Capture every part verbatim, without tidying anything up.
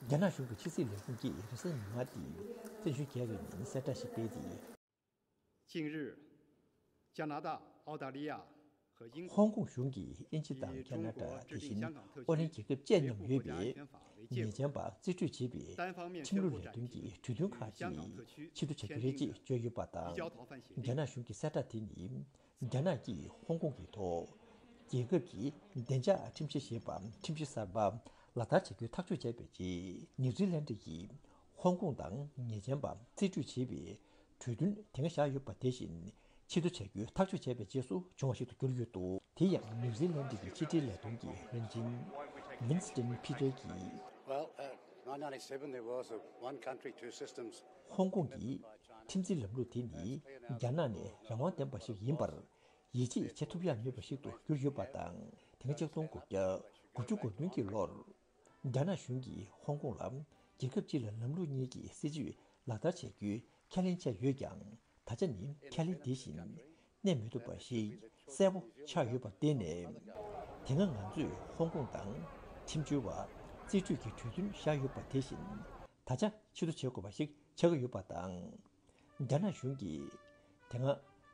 རྒྱ་ནག་གཞུང་གི་ཕྱི་སྲིད་ལས་ཁུངས་ཀྱིས་རེས་གཟའ་ཉི་མ་སྟེ་བཙན་བྱོལ་རྒྱལ་ཁབ་ནས་གསལ་བསྒྲགས་ཤིག་སྤེལ་ཏེ། 近日，加拿大、澳大利亚和英国 ཧོང་ཀོང་གཞུང་གིས་དབྱིན་ཇི་དང་ཁ་ན་ཌ་དེ་བཞིན་ཨོ་གླིང་རྒྱལ་ཁབ་བཅས་མཉམ་ཡོད་པའི་ཉེ་ཚན་པ་རྩིས་སྤྲོད་བྱེད་པའི་ཁྲིམས་ལུགས་ལས་དོན་གྱི་གྲོས་མཐུན་ཁག་ཅིག་ཕྱིར་བསྡུ་བྱ་རྒྱུ་རེད་ཅེས་བརྗོད་ཡོད་པ་དང་། རྒྱ་ནག་གཞུང་གི་གསལ་བསྒྲགས་དེ་ནི། རྒྱ་ནག་གིས་ཧོང་ཀོང་གི་ཐོག་རྒྱལ་ཁབ་ཀྱི་བདེ་འཇགས་ཁྲིམས་གཞི་ཞེས་པ་ཁྲིམས་གཞི་གསར་པ་ལག་བསྟར་བྱ་རྒྱུའི་ཐག་གཅོད་བྱས་པའི་རྗེས། ནིའུ་ཛི་ལན་ཌི་ཡིས་ཧོང་ཀོང་དང་ཉེ་ཚན་པ་རྩིས་སྤྲོད་བྱེད་པའི་གྲོས་མཐུན་དེ་སྔ་བཞག་ཡོད་པ་དེ་བཞིན་ཕྱིར་བསྡུ་བྱ་རྒྱུའི་ཐག་གཅོད་བྱས་པའི་རྗེས་སུ་བྱུང་བ་ཞིག་ཏུ་གྱུར་ཡོད་འདུག་དེ་ཡང་ནིའུ་ཛི་ལན་ཌི་ཡི་ཕྱི་འབྲེལ་ལས་དོན་གྱི་བློན་ཆེན་ཝིན་སི་ཊོན་ཕི་ཏར་གྱིས། Well, uh, nineteen ninety-seven there was a one country, two systems. ཧོང་ཀོང་གི་ཁྲིམས་འཛིན་ལམ་ལུགས་དེ་ནི་རྒྱ་ནག་ནས་རང་དབང་ལྡན་པ་ཞིག་ཡིན་པར་ཡིད་ཆེས་བྱེད་ཐུབ་ཡ་མེད་པ་ཞིག་ཏུ་གྱུར་ཡོད་པ་དང་། དེ་སྔ་ཆིག་སྟོང་དགུ་བརྒྱ་དགུ་བཅུ་གོ་བདུན་གྱི་ལོར་རྒྱ་ནག་གཞུང་གིས་ཧོང་ཀོང་ལ་རྒྱལ་ཁབ་གཅིག་ལ་ལམ་ལུགས་གཉིས་ཀྱི་སྲིད་བྱུས་ལག་བསྟར་བྱ་རྒྱུའི་ཁས་ལེན་བྱས་ཡོད་ཀྱང་། ད་ཆ་ནི་ཁས་ལེན་དེ་བཞིན་གནས་མི་ཐུབ་པ་ཞིག་གསལ་པོ་ཆགས་ཡོད་པར་བརྟེན་ནས། དེ་སྔ་ང་ཚོས་ཧོང་ཀོང་དང་ཁྲིམས་བྱོལ་བ་རྩིས་སྤྲོད་ཀྱི་གྲོས་མཐུན་བཞག་ཡོད་པ་དེ་བཞིན་ད་ཆ་ཕྱིར་བསྡུ་བྱེད་དགོས་པ་ཞིག་ཆགས་ཀྱི་ཡོད་པ་དང་། རྒྱ་ནག་གཞུང་གིས་དེ་སྔ་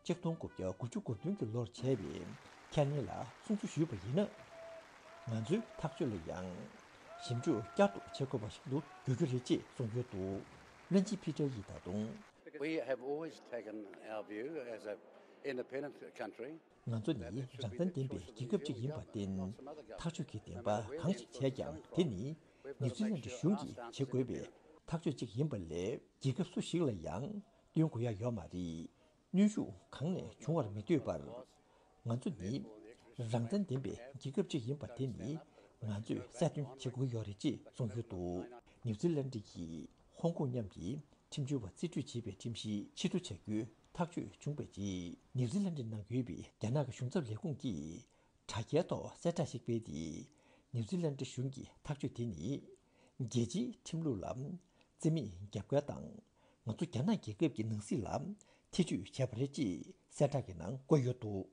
ཆིག་སྟོང་དགུ་བརྒྱ་དགུ་བཅུ་གོ་བདུན་གྱི་ལོར་བྱས་པའི་ཁས་ལེན་ལ་སྲུང་བརྩི་ཞུས་པ་ཡིན་ན། ང་ཚོའི་ཐག་གཅོད་ལ་ཡང་ཞིབ་འཇུག་བསྐྱར་དུ་བྱེད་དགོས་པ་ཞིག་ཏུ་འགྱུར་རྒྱུ་རེད་ཅེས་གསུངས་ཡོད་འདུག་བློན་ཆེན་ཕི་ཏར་ཡིས་ད་དུང་། We have always taken our view as an independent country. ང་ཚོ་ནི་རང་བཙན་ལྡན་པའི་རྒྱལ་ཁབ་ཅིག་ཡིན་པར་བརྟེན། ཐག་གཅོད་ཀྱི་བདེན་པ་གང་ཞིག་བྱས་ཀྱང་དེ་ནི་ནིའུ་ཛི་ལན་ཌི་གཞུང་གིས་བྱེད་དགོས་པའི་ཐག་གཅོད་ཅིག་ཡིན་པ་ལས་རྒྱལ་ཁབ་སུ་ཞིག་ལ་ཡང་སྟོན་དགོས་ཡ་ཡོད་མ་རེད། གནོན་ཤུགས་གང་ནས་བྱུང་བར་མི་ལྟོས་པར། ང་ཚོ་ནི་རང་བཙན་ལྡན་པའི་རྒྱལ་ཁབ་ཅིག་ཡིན་པ་དེ་ནི་ང་ཚོས་གསལ་སྟོན་བྱེད་དགོས་ཡོད་རེད་ཅེས་གསུངས་ཡོད་འདུག་ནིའུ་ཛི་ལན་ཌི་ཡིས་ཧོང་ཀོང་མཉམ་གྱི་ཁྲིམས་བྱོལ་བ་རྩིས་སྤྲོད་བྱེད་པའི་ཁྲིམས་གཞི་ཕྱིར་བསྡུ་བྱ་རྒྱུའི་ཐག་གཅོད་བྱུང་བའི་རྗེས། ནིའུ་ཛི་ལན་ཌི་ནང་ཡོད་པའི་རྒྱ་ནག་གི་གཞུང་ཚབ་ལས་ཁུངས་ཀྱིས་དྲ་རྒྱའི་ཐོག་གསལ་བསྒྲགས་ཤིག་སྤེལ་ཏེ། ནིའུ་ཛི་ལན་ཌི་གཞུང་གི་ཐག་གཅོད་དེ་ནི་རྒྱལ་སྤྱིའི་ཁྲིམས་ལུགས་ལ་བརྩི་མེད་རྒྱབ་འགལ་དང་། ང་ཚོ་རྒྱ་ནག་རྒྱལ་ཁབ་ཀྱི་ནང་སྲིད་ལ་ཐེ་ཇུས་བྱས་པ་རེད་ཅེས་གསལ་བསྒྲགས་ཀྱི་ནང་བཀོད་ཡོད་འདུག